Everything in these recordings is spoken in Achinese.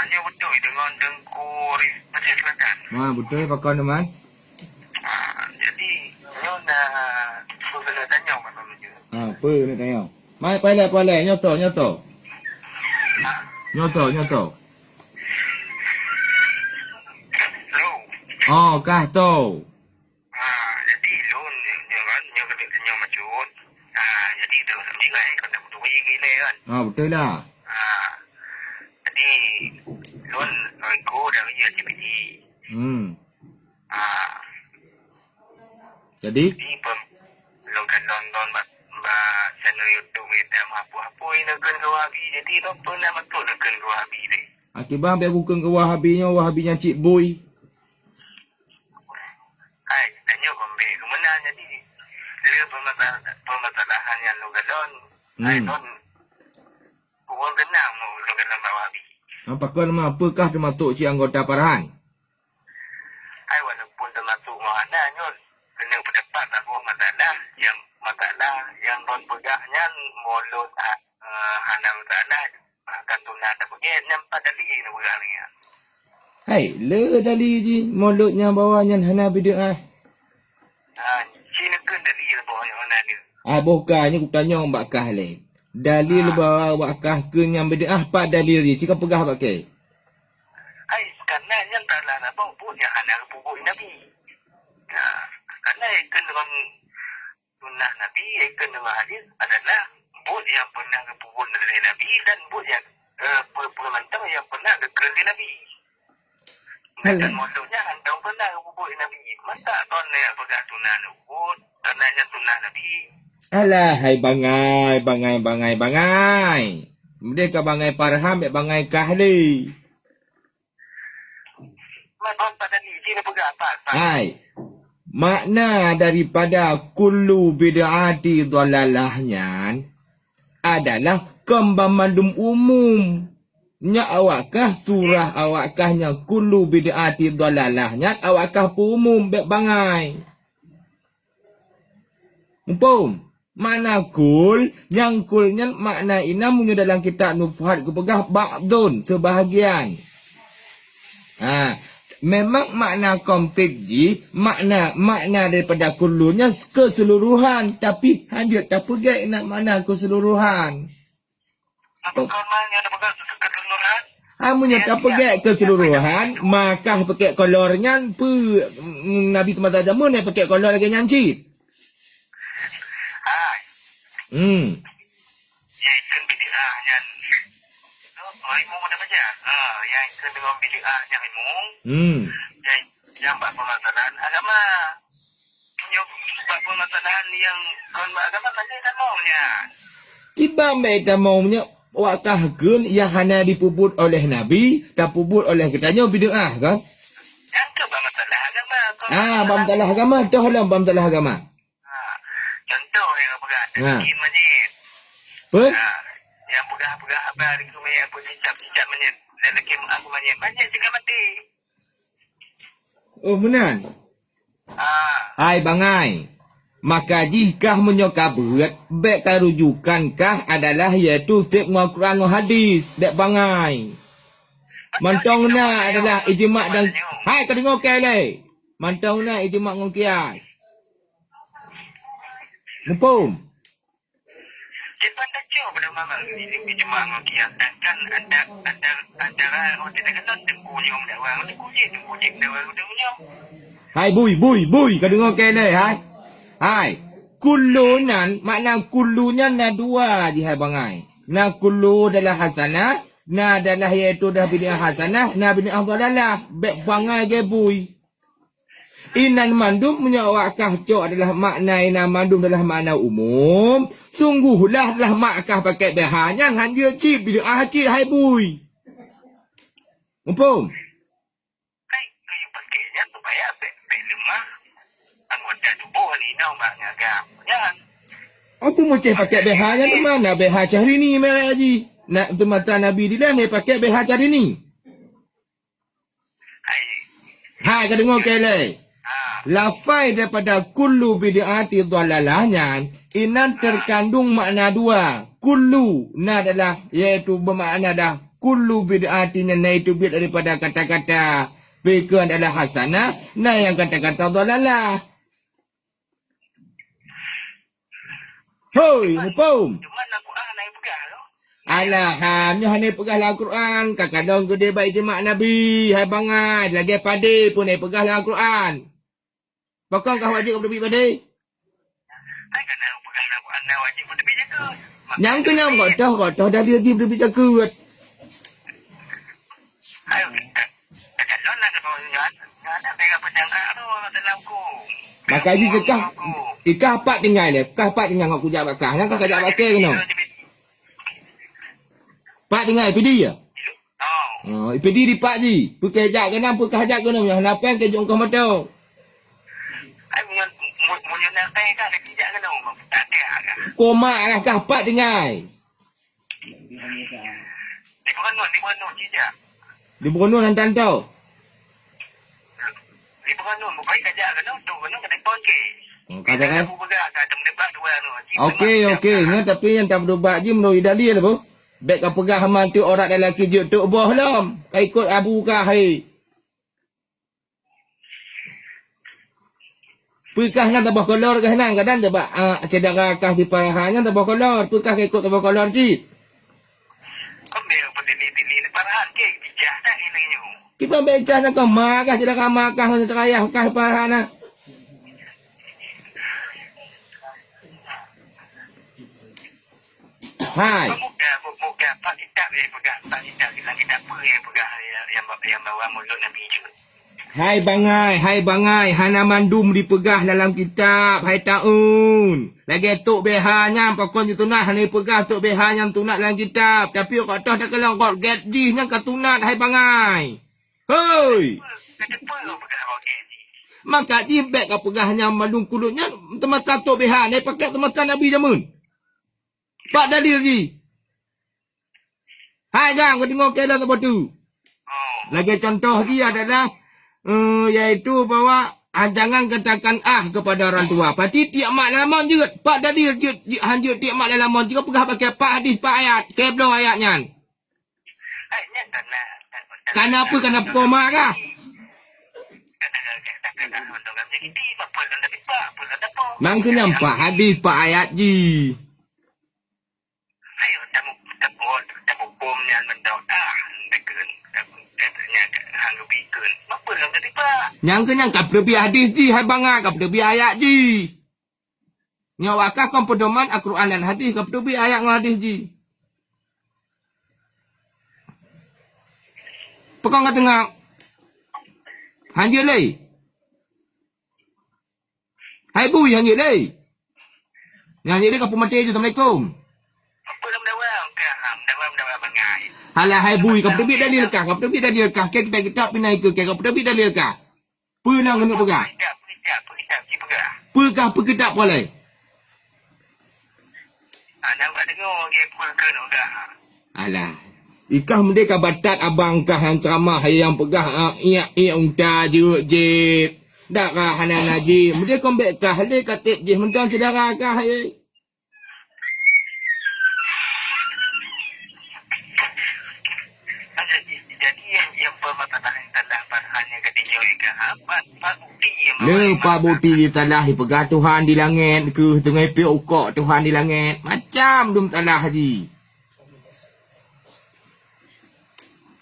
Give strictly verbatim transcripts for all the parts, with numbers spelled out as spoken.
Nyoe beutôi deungon Teungku Rizal Selatan. Ha, beutôi pakon teuma? Ah, jadi, nyoe na peue keuneuk tanyong, Abang Meujeuet. Ha, peue keuneuk tanyong? Mai, pailée, pailée, nyoe tô, nyoe tô. Ha. Nyoe tô, nyoe tô. Hello. Oh, kah tô. Ha, jadi lôn nyoe, nyoe kan, nyoe keuneuk tanyong bacut. Ha, jadi tu, sampai kan, kau tak beutôi gila kan? Ha, beutôi lah. Ha, jadi lôn, lôn ikut dari L G B T. Hmm. Ha. Jadi? Jadi, pem-, lôn kan nonton bak, bak channel YouTube kita, hapus-hapus neukheun keu Wahabi. Jadi, lôn pernah beutôi neukheun keu Wahabi deh. Akibat biar bukan keu Wahabi nyoe, Wahabi nyang cit bui. Hai, tanyoe keumbek keumeunang jadi. Lé peumasa-, peumasalahan nyan lôn galon. Hmm. Hai, lôn. Ureueng keunong lôn galon bak Wahabi. Apa kau nama, apakah termasuk cik anggota Farhan? Hai, walaupun termasuk ngon hana nyoe, keuneuk peuteupat saboh masalah nyang, masalah nyang lôn peugah nyan mulod ha-, eh, hana masalah. Maka tuna tapeugét nyan pat dali neupeugah lagée nyan. Hai, le dali jih mulod nyang bahwa nyan hana bid'ah. Ha, ci neukheun dali saboh nyang hana deuh. Ah, boh ka nyoe kutanyong bak kah lé. Dali Ah. bahwa bak kah kheun nyang bid'ah pat dali jih, ci ka peugah bak kèe. Hai, karena nyan salah saboh buet nyang hana geupeubuet Nabi. Ha, karena ikheun deungon sunnah Nabi, ikheun deungon hadis adalah buet nyang pernah geupeubuet lé Nabi dan buet nyang, eh, peue-peue mantong nyang pernah geukheun lé Nabi. Alah. Dan maksudnya hantom pernah geupeubuet lé Nabi. Masa kon lé peugah sunnah Nabi, karena nyan sunnah Nabi. Alah, hai bangai, bangai, bangai, bangai. Meudeh ka bangai Farhan, bèk bangai kah lé. Hai, makna daripada kullu bid'ati dhalalah nyan adalah kon banmandum umum. Nyak awak kah surah awak kah nyang kullu bid'ati dhalalah nyan awak kah peuumum bèk bangai. Muphom? Makna kul, nyang kul nyan makna inan meunyoe dalam kitab Nufuhat geupeugah ba'dun, seubahgian. Ha, memang makna konkret jih, makna, makna daripada kullu nyan keuseuluruhan, tapi hanjeuet tapeugét inan makna keuseuluruhan. Apa kau nanya ada pegang keuseuruhan? Ah, meunyoe tapeugét keuseuruhan, maka pakèk kolor nyan peue, mm, Nabi teumata jameun pakèk kolor lagèe nyan cit? Hai. Hmm. Ya, ikheun bid'ah nyan. Oh, ilmu mana baca? Ha, yang ikheun deungon bid'ah nyan ilmu. Hmm. Yang, yang bak permasalahan agama. Nyoe bak permasalahan nyang kon bak agama, hana tamong nyan. Kiban bèk tamong nyoe, awak kah kheun nyang hana jipeubuet oleh Nabi, tapeubuet oleh geutanyoe bid'ah, kan? Nyan keuh bak masalah agama, kon Ah, bak bak masalah agama, toh lom bak masalah agama. Ha, contoh nyang peugah, Ha. Teuki manyét. Peue? Ha, nyang peugah-peugah haba di keumiet, peue cicap-cicap manyét, dan lagi meu'ah manyét, manyét juga mati. Oh, meunan? Ah. Hai bangai. Maka jih kah meunyoe ka beuet, bèk ka rujukan kah adalah yaitu seb ngon Quran ngon hadis, bèk bangai. Mantong na adalah ijma' dan, hai ka deungoe kèe lé. Mantong na ijma' ngon kias. Muphom? Cit ban tacok pada ulama ijma' ngon kias, sedangkan anta-, anta-, antara ureueng teuka keton Teungku Yum dakwah ngon Teungku Jin, Teungku Jin dakwah ngon Teungku Yum. Hai bui, bui, bui, ka deungoe kèe lé, hai? Hai, kullu nyan, makna kullu nyan na dua jih hai bangai. Na kullu adalah hasanah, na adalah yaitu dah bid'ah hasanah, na bid'ah dhalalah. Bèk bangai lagèe bui. Inan mandum meunyoe awak kah cok adalah makna inan mandum adalah makna umum, sungguhlah adalah mak kah pakèk B H nyan hanjeuet cit bid'ah cit hai bui. Muphom? Hai, kayue pakèk nyan supaya bèk, bèk leumah anggota tuboh inong bak agam. Nyan. Apa meuceh pakèk B H nyan teuma na B H Syahrini merek jih. Nak teumata Nabi dilèe pakèk B H Syahrini. Hai. Hai, ka deungoe kèe lé. Ha. Lafai daripada kullu bid'ati dhalalah nyan, inan teukandong makna dua. Kullu na adalah, yaitu beumakna dah Kullu bid'atin, nyan na teubiet daripada kata-kata pikeuan adalah hasanah, na nyang kata-kata dhalalah. Hoi, muphom. Cuman Al-Quran hana peugah tu. Alah, ha, nyoe hana peugah lam Al-Quran. Ka kadang geude bak ijma' Nabi, hai bangai, lagèe padé pun hana peugah lam Al-Quran. Pakon kah wajéb keu teubiet padé? Hai, kana peugah lam Al-Quran dah wajéb keu teubiet jakeuet. Nyang keunong kok toh, kok toh dalil jih teubiet jakeuet. Hai, Maka jih kah, ikah pat tinggai lé, kah pat tinggai ngon kujak bak kah, nyan kah kajak bak kèe keunoe. Pat tinggai, pidi ya? Oh, pidi di pat jih. Peue kajak keunoe, peue kajak keunoe, nyang hana péng kajak keu moto. Koma kah, kah pat tinggai. Di Beureunuen, di Beureunuen, ci jak. Di Beureunuen hantom tau. Di Beureunuen, bukai ka jak keunoe, tu keunoe ka telepon ke. Hmm, ka jak, eh? Ka telepon dua anu, ci. Okey, okey. Nyoe tapi nyang tapeudeubat jih meunurot dalil apa? Bèk ka peugah hama tu orang dalam kijeuet tok boh lom. Ka ikot abu kah, hai. Peue kah nyan taboh kolor kah nyan, kadang teuba, ah, syedara kah di Parahan nyan taboh kolor, peue kah ka ikot taboh kolor cit? Kiban bèk cah nyan kah ma kah syedara ma kah ngon syedara yah kah di Parahan na. Hai. Bukan, bu-, bukan. Pak kitab dia peugah, pak kitab, kitab, kitab apa dia peugah, yang, yang, yang bawa mulut Nabi tu? Hai bangai, hai bangai, hana mandum dipeugah dalam kitab, hai taun. Lagèe tok B H nyan, pakon jitunat hana dipeugah tok B H nyan tunat dalam kitab. Tapi kok toh takalon kok gèt jih nyan ka tunat, hai bangai. Hoi! Maka jih bèk ka peugah nyan mandum kulot nyan teumata tok B H, nyan pakai teumata Nabi jameun. Pat dalil jih. Hai gam, kadeungoe keu lôn saboh teuk. Lagèe contoh jih adalah, eh, yaitu bahwa, ah, jangan katakan ah kepada orang tua. Pati tiek mak lam amon jeuet, pat dalil jeuet, jeuet, han jeuet tiek mak lam amon jeuet, peugah pakai pat hadis, pat ayat, keu bloe ayat nyan. Kana peue, kana peue koma kah? Nyan keuh nyan pat hadis, pat ayat jih. Nyan keuh nyan ka peuteubiet hadis jih, hai bangai, ka peuteubiet ayat jih. Nyoe awak kah kon peudoman Al-Quran dan hadis, ka peuteubiet ayat ngon hadis jih. Pakon ka teungap? Han jeuet lé. Hai bui, han jeuet lé. Nyan jeuet lé ka peumaté jih. Assalamualaikum. Alah hai bui, ka peuteubiet dalil kah? Ka peuteubiet dalil kah? Kèe kitab-kitab pih na ikeue kèe, ka peuteubiet dalil kah? Peue nyang keuneuk peugah? Peue kah peue kitab peue lé? Alah. Ikah meudeh ka batat abang kah nyang ceramah, hai nyang peugah, ah, iek-iek unta jeuet jép. Dak kah hana najih. Meudeh kon bèk kah lé ka tép jih mantong syedara kah, hai. Le pat bukti jitalah, jipeugah Tuhan di langèt keuh, teungoh piôh ukok Tuhan di langèt. Macam dum talah jih.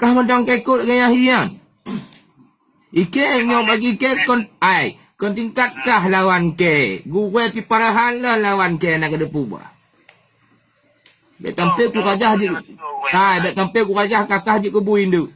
Kah mantong kèe ikot gaya hian. Ikèe nyoe bagi kèe kon, ai, kon tingkat kah lawan kèe. Gurèe siparahan lah lawan kèe na keudeupu bah. Bèk tampé ku kajah jih. Ai, bèk tampé ku kajah kakah jih keu bui ndeuk.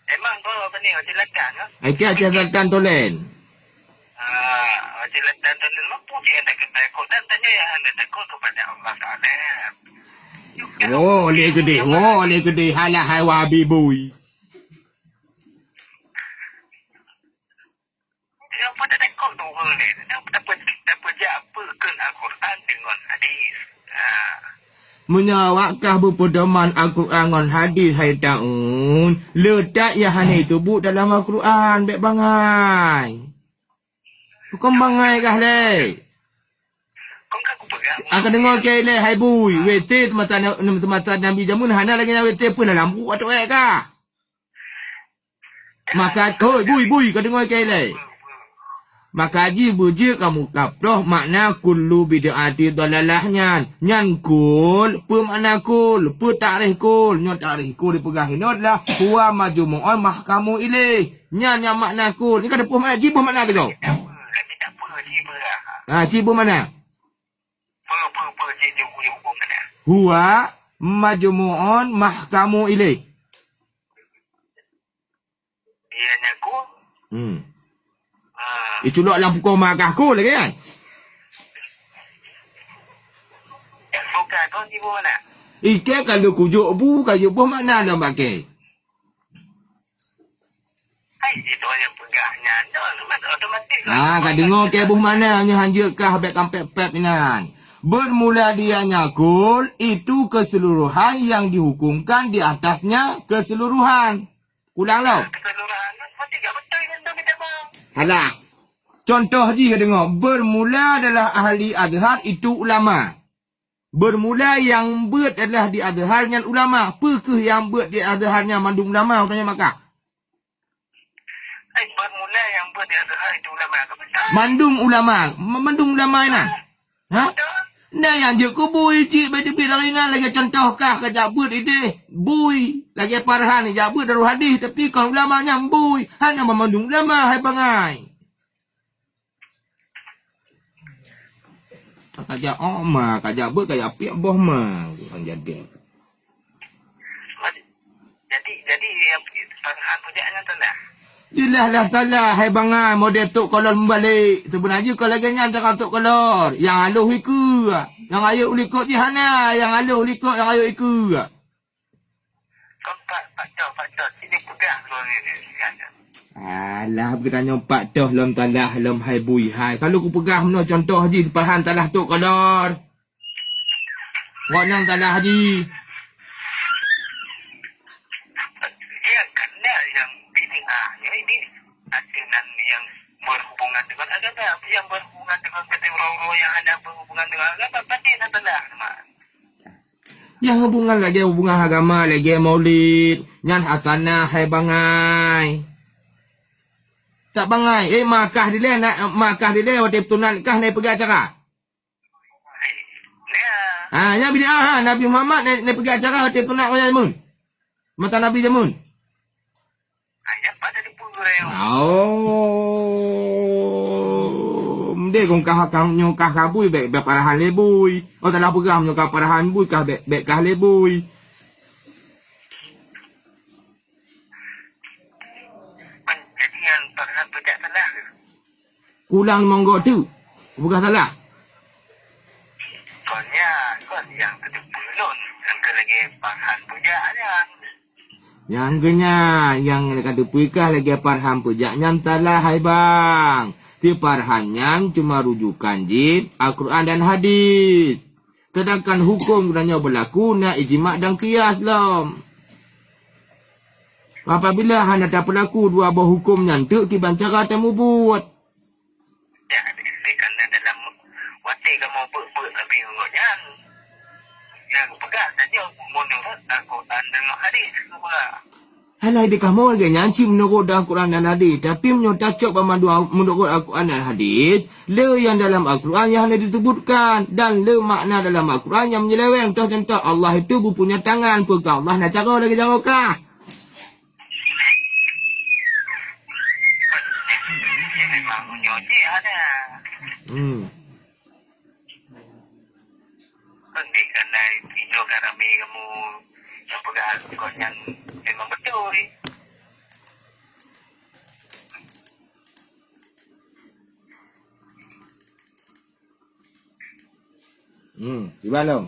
Emang kau apa ni, Aceh Selatan, ha? Ai, kèe Aceh Selatan Tolen. Ah, Aceh Selatan Tolen, mampu je anda kata takut dan tanya yang anda takut kepada Allah Taala. Oh, lé geudeh, oh, lé geudeh, halah hai Wahabi bui. Nyang peuet takot tu ureueng ni. Nyang peuet, nyang peuet jak peukheun Al-Quran deungon hadis. Ha. Meunyoe awak kah beupeudoman Al-Quran ngon hadis hai taun, le that nyang hana teubuet dalam Al-Quran, bèk bangai. Kon bangai kah lé? Kon ka kupeugah. Ah, ka deungoe keu ilèe, hai bui. W T teumata, teumata Nabi jameun hana lagèe nyan W T pun dalam buku atau ayat ka. Maka, hoi, bui, bui, ka deungoe keu ilèe. Maka jih beujeuet kamoe kaprôh makna kullu bid'ati dhalalah nyan. Nyan kul, peue makna kul? Peue takrif kul? Nyoe takrif kul dipeugah inoe adalah huwa majmu'un mahkamu ilaih. Nyan nyang makna kul. Nyoe ka teupeue makna, jiboh makna tu. Ha, jiboh makna. Huwa majmu'un mahkamu ilaih. Iya nyan kul. Hmm. Ha. Itu lok lam pukon magah kul lagèe kan? Bukan, kau jiboh makna. Ikèe kalau kujok bu, ka jiboh makna lam bakèe. Hai, itu nyang peugah nyan, otomatis. Ah, ka deungoe keu boh makna nyoe hanjeuet kah bèk kampèk-pèk inan. Bermula dia nyakul, itu keseluruhan yang dihukumkan di atasnya keseluruhan. Ulang lom. Keseluruhan, mesti gak betul nyan tu kita bang. Alah. Contoh jih ka deungoe, bermula adalah ahli azhar itu ulama. Bermula nyang beuet adalah di Azhar nyan ulama. Peu kheueh nyang beuet di Azhar nyan mandum ulama, utamanya Makkah? Eh, bermula nyang beuet di Azhar itu ulama ke betul? Mandum ulama, ma-, mandum ulama inan. Ha? Betul. Nah, nyang jeuet keu bui cit, bai teubiet lagèe nyan, lagèe contoh kah ka jak beuet idéh, bui. Lagèe Farhan jak beuet Darul Hadis, tapi kon ulama nyan bui. Hana mandum ulama, hai bangai. Ka jak oma, ka jak beuet, ka jak piep boh ma, ureueng jadi. Jadi, jadi, ya, Farhan peujak nyan salah. Jeulaih lah salah, hai bangai, model Tok Kolor meubalek. Seubeuna jih kon lagèe nyan cara Tok Kolor. Nyang aloh ikeue. Nyang rayeuk u likot jih hana, nyang aloh u likot, nyang rayeuk ikeue. Kon Pak, Pak Cot, Pak Cot, sini peugah lôn ni, ni, ni, ni. Alah, geutanyoe Pak Cot lom salah, lom hai bui hai. Kalau kupeugah meunoe contoh jih, Farhan salah Tok Kolor. Gobnyan salah jih. Dia kan dah yang bid'ah, ya, ini ada nan yang berhubungan dengan agama, yang berhubungan dengan kata orang-orang yang ada berhubungan dengan agama, pasti dah salah, Mak. Nyang hubungan lagèe hubungan agama, lagèe maulid, nyan hasanah hai bangai. Tak bangai, eh, Makkah dilèe, na-, Makkah dilèe watèe peutunat kah na peugah acara? Ha, nyan bid'ah, ha, Nabi Muhammad na, na peugah acara watèe peutunat Raya Jameun. Masa Nabi Jameun. Oh, mending kong kah, kah nyoe kah kabui, bèk, bèk parahan lé bui. Oh, salah peugah, nyoe kah parahan bui, kah bèk, bèk kah lé bui. Jadi nyan parahan peujak salah. Kulang monggo tu. Peugah salah. Kon nyan, kon nyang teuteupeue lôn, nyang keu lagèe parahan peujak nyan. Nyang geuh nyan, nyang ka teupeue kah lagèe parahan peujak nyan salah, hai bang. Ti parahan nyan cuma rujukan jih Al-Quran dan hadis. Sedangkan huköm geutanyoe beulaku na ijma' dan qiyas lom. Apabila hana tapeulaku dua boh huköm nyan teuk kiban cara tamubuet. Ya, dikatakan dalam watèe kamoe beuet-beuet Nabi ngon nyan. Nyang peugah saja meunurot Al-Quran dan hadis, peugah. Hai lagèe kamoe lagèe nyan cit meunurot Al-Quran dan hadis. Tapi meunyoe tacok banmandum meunurot Al-Quran dan hadis, le nyang dalam Al-Quran nyang hana disebutkan dan le makna dalam Al-Quran nyang menyeleweng. Toh contoh, Allah itu beupunya tangan, peugah Allah na cara lagèe jaroe kah. Hmm. Kan deh, kan dai, pinjoe ka ramé kamoe nyang peugah kon nyan memang beutôi. Hmm, kiban lom.